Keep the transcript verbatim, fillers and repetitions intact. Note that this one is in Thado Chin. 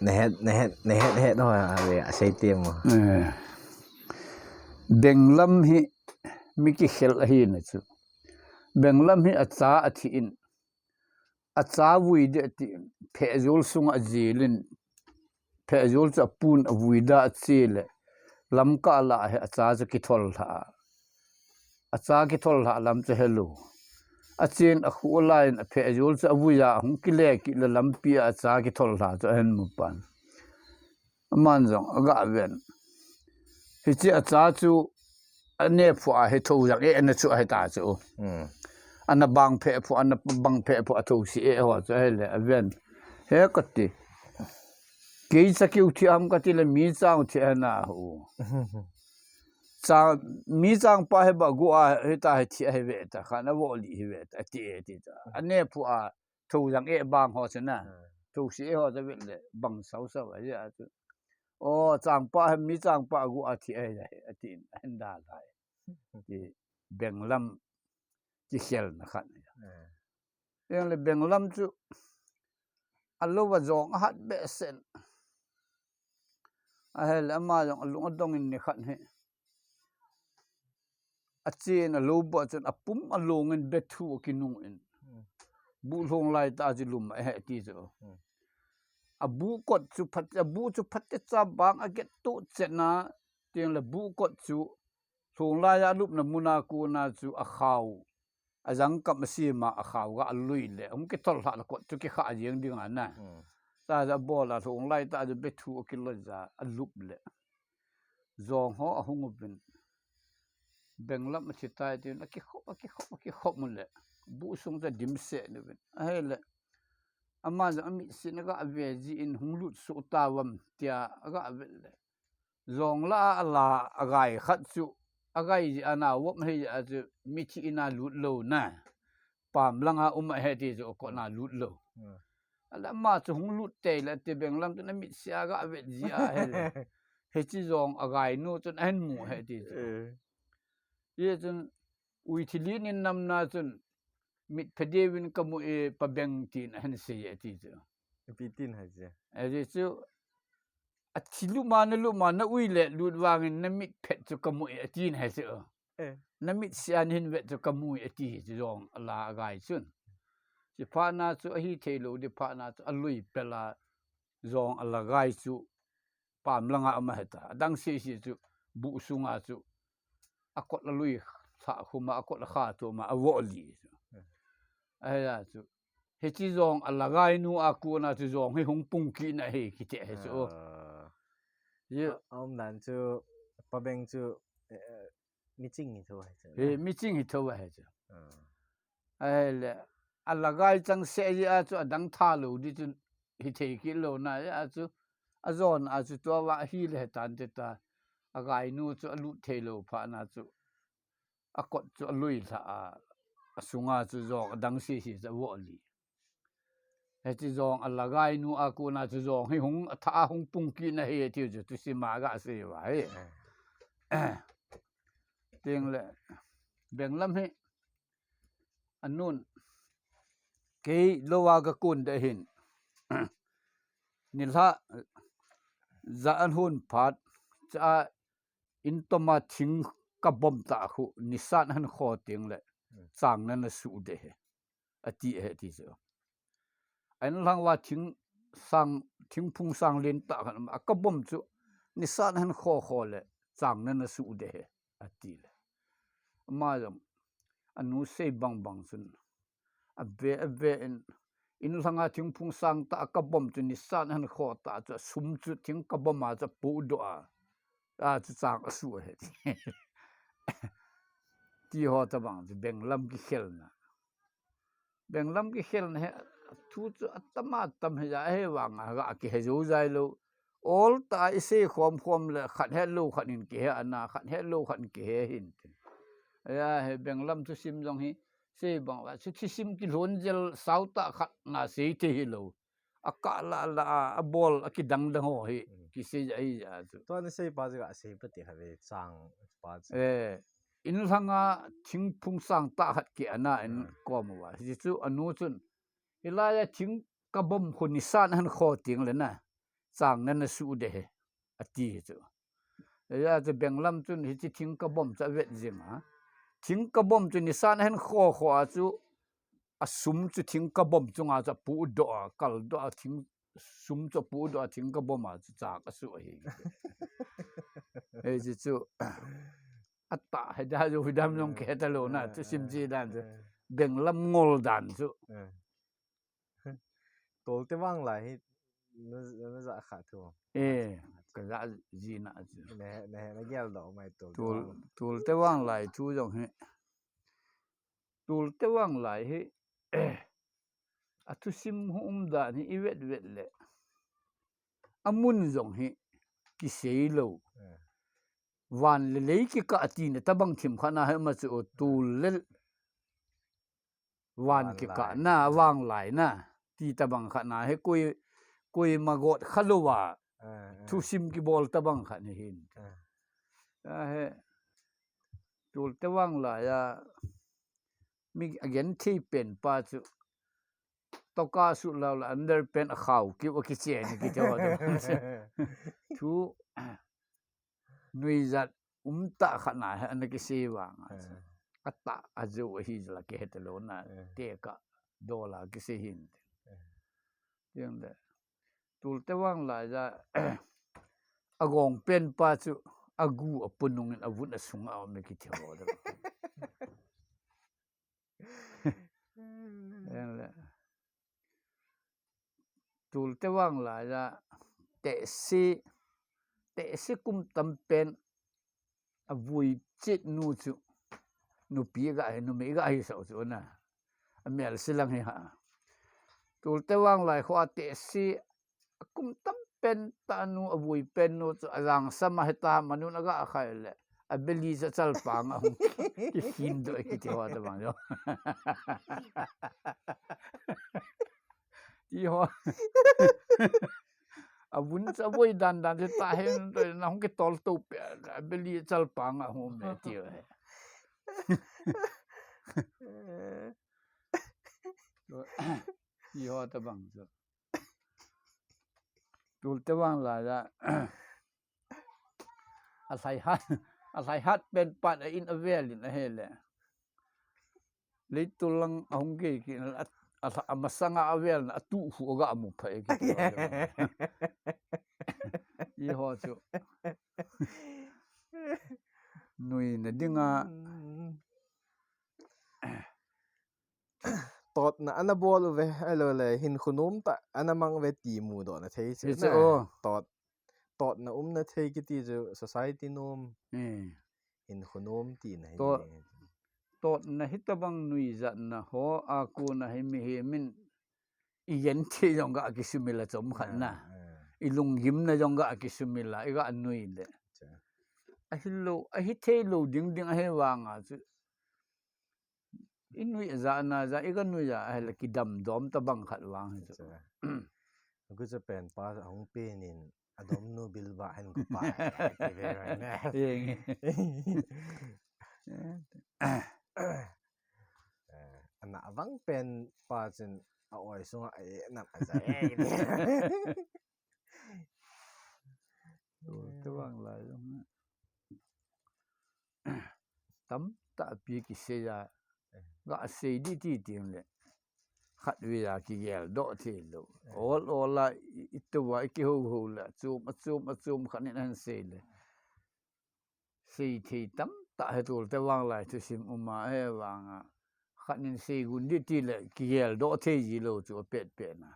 Nehet, nehet, nehet, het ho, a ve, a sei ti mo. Eh. Benglam hi mi kikhel ahi na chu. Benglam hi acha athi in. Acha vui de ti in. Phejol sunga ajil in. Phejol chu apun avui da achi le. Lamkah lah hi acha chu kithol lha. Acha kithol lha lam chu helo. Achen akhu lai in aphejol chu avui a hung kile kit le lampi a acha kithol lha chu ahin mu pan. Aman jong aga ven. Hichi acha chu ane phu a hi tho jang e ana chu ahi ta chu. Hmm. Ana bang phe phu, ana bang phe phu a tho si e ho chu ahi le aven. He kati. Kei cha kiu thi am kati le mi chang thi ana hu. Cha, mi chang pa he ba gu a he ta he thi a he ve ta, khan a vo li he ve ta, ti e ti ta. A ne phu a, tho jang e bang ho chena. Hmm. Tho si e ho ta ve le, bang sau sau a ya tu. O, chang pa he, mi chang pa gu a thi a he, a ti in, a hen da lai. Ti, benglam, ti khel na khan. Hmm. Yang le benglam chu, a lo va jong a hat be sen. Ahile ama jong alung adong in ni khat hi. Achen alo ba chun apum along in bethu akinung in. Hmm. Bu lhong lai ta ji lum ahe ti chu. Hmm. Abu kot chu phat, abu chu phat te cha bang aget tu chena, tin le bu kot chu lhong lai a lupna muna kuna chu akhau. Ajang kam asima akhau ga alui le. Hung kithol lha le kot chu kikha jeng ding ana. Hmm. Ta ja bol a lhong lai ta ja bethu akiloi ja alup le. Jong ho ahung uvin. Benglam athi tai tin akikhop, akikhop, akikhop mu le. Bu sung ja dim se ni uvin. Ahile. Ama ja amit sin aga ve ji in hung lut su ta vam tia aga ve le. Jong la a la agai khat chu, agai ji ana vop hei a chu, mithi ina lut lo na. Pam langa um ahe ti chu, kona lut lo. Hmm. Ala ma chu hung lut tei la ti benglam chu na mit sia ga vet ji a he le. He chi jong agai nu chun ahin mu he ti chu. Eh. Ye chun ui thili nin nam na chun mit phedevin kamu e pabeng tin ahin sei e ti chu. Ipi tin hai je. Aji chu, athi luma na luma na ui le lut vangin na mit phet chu kamu e, atin hai chu. Eh. Na mit sia na hin vet chu kamu e, ati chu jong ala agai chun. Chi pha na chu ahi thei lo di pha na chu alui pela jong ala gai chu pam langa ama heta. Adang si si chu bu sunga chu akot alui tha khuma akot akha tu ma avo li chu. Eh. Ahi a chu. Hichi jong alagai nu a kona chu jong hi hung pung kit na hi kiti hi chu. Ah. Ye. A, a um dan chu, pabeng chu, eh, eh, miching hi tho hi chu. He, miching hi tho hi chu. Ah. Ahile, alagai chang se ji a chu adang tha lo di chu hi thei kit lo na ji a chu. Ajon a chu tua va hi le tan te ta. Agai nu chu alut thei lo pha na chu. Akot chu alui lha a, asunga chu jong adang si si chu avo li. Hichi jong alagai nu a kona chu jong hi hung atha a hung pung kit na hi ti chu tu si ma ga si va hi. Eh. Ting le, benglam hi, anun, kei lo a ga kun de hin. Ni lha, ja an hun phat, cha in toma thing kabom ta khu, nisan han kho ting le, hmm, chang na na su de he. Ati he ti chu. An lang va thing sang, thingphung sang len ta khan, a kabom chu, nisan han kho kho le, chang na na su de he. Ati le. Ama jong, anu sei bang bang chun. Ave, ave in, in langa thingphung sang ta kabom chu nisan han kho ta chu sum chu thing kabom a chu pu do a. A chu chang asu he. Ti ho ta bang chu benglam kikhelna. Benglam kikhelna he thu chu atam atam he ja he vang a ga kihe jo jai lo. Ol ta i sei khom khom le khat het lo khat in kihe ana, khat het lo khat in kihe hin tin. Aya he benglam thusim jong hi sei bang va, chu thusim kilhon jel sau ta khat na sei thei hi lo. A kah la la a, a bol a kidang dang ho hi, hmm, kisei ja hi ja chu. Tua na sei pa chu ga sei pa ti ha ve chang pa chu. Eh, in lhanga thingphung sang ta khat ki ana in, hmm, kom va. Hi chu anu chun. Hilai a thing kabom khu nisan han kho ting le na. chang nana su de he, ati chu. Eia chu benglam chun hichi thingkabom chu avet jing a. Thingkabom chu nisan ahin kho kho a chu asum chu thingkabom chunga chu apu doh a, kal doh a, thing sum chu apu doh a, thingkabom a chu chak asu ahi. Hichi chu atah he da ju hidam jong ke ta lo na, chu sim chi dan chu. Benglam ngol dan chu. Tolte vang lai hi na, na ja kha thu. Eh, ka ja ji na chu. Na, na, na gel do mai tol. Tol, tolte vang lai thu jong hi. Tolte vang lai hi. Athusim hu um dan hi i vet vet le. Amun jong hi kisei lo. Van le lei kikah tina tabang thim khat na hi ma chu tol le van kikah na, vang lai na, ti tabang khat na hi koi, koima got kha lo va. Thusim kibol tabang khat ni hin. Ahe, tolte vang lai a, mi agen thei pen pa chu. Toka su lau la under pen a khau ki wa ki che ni ki te wa. Thu nuijat umtah khat na he, ana kisei vang a chu. Atah a jo hi la ke he te lo na, te ka do la kisei hin. Tiang de. Tolte vang lai ja, agong pen pa chu, agu apunung in avun asung a um ki te wa. Tolte vang lai ja, tehsi, tehsi kum tam pen avui chet nu chu, nupi ga hi, numei ga hi sau chu na. Amel silang hi ha. Tolte vang lai kho a tehsi, kum tam pen ta nu, avui pen nu chu, ajang sama heta manun aga khai le. Abeli cha chal pang a hung ki hin do ki ti ho ta bang jo. Ti ho. Avun cha voi dan dan te ta hen to na hung ki tol to pe, abeli chal pang a hung me ti ho. Ti ho ta bang jo. Tolte vang lai ja. Alhaihat, alhaihat pen pan a in avel in ahe le. Leitul lang ahung gei ki, a, a, amasanga avel na atu hu aga amu pha e ki. I ho chu. Nui na dinga. Totna ana bol uve, ahilou le, hinkho nom tah ana mang uve ti mudoh na thei chu. Tot, totna umna thei kiti chu society nom. Hinkho nom tina hi. Totna hitabang nuijatna ho a kona hi mihem in i genthei jong ga kisumil a chom khat na. I lunggimna jong ga kisumil a, i ga nui le. Ahilou, ahi thei lou ding ding ahi vang a chu. I nui a ja na ja, i ga nui a, ahile kidam dom tabang khat vang hi chu. Agu chu pen pa ahung pen in, adom nu bil ba hen ko pa. Ana vang pen pa chun a oi sunga a e nam a ja e. Tolte vang lai jong. Tamtah pi kisei a. Ga sei di ti ting le. Khat ve a kigel doh thei lou. Ol ol a i, i tua i kihou hou le. Chom, a chom, a chom khat in ahin sei le. Sei thei tamtah he tolte vang lai thusim um a he vang a. Khat in sei gun di ti le kigel doh thei ji lou chu a pet pet na.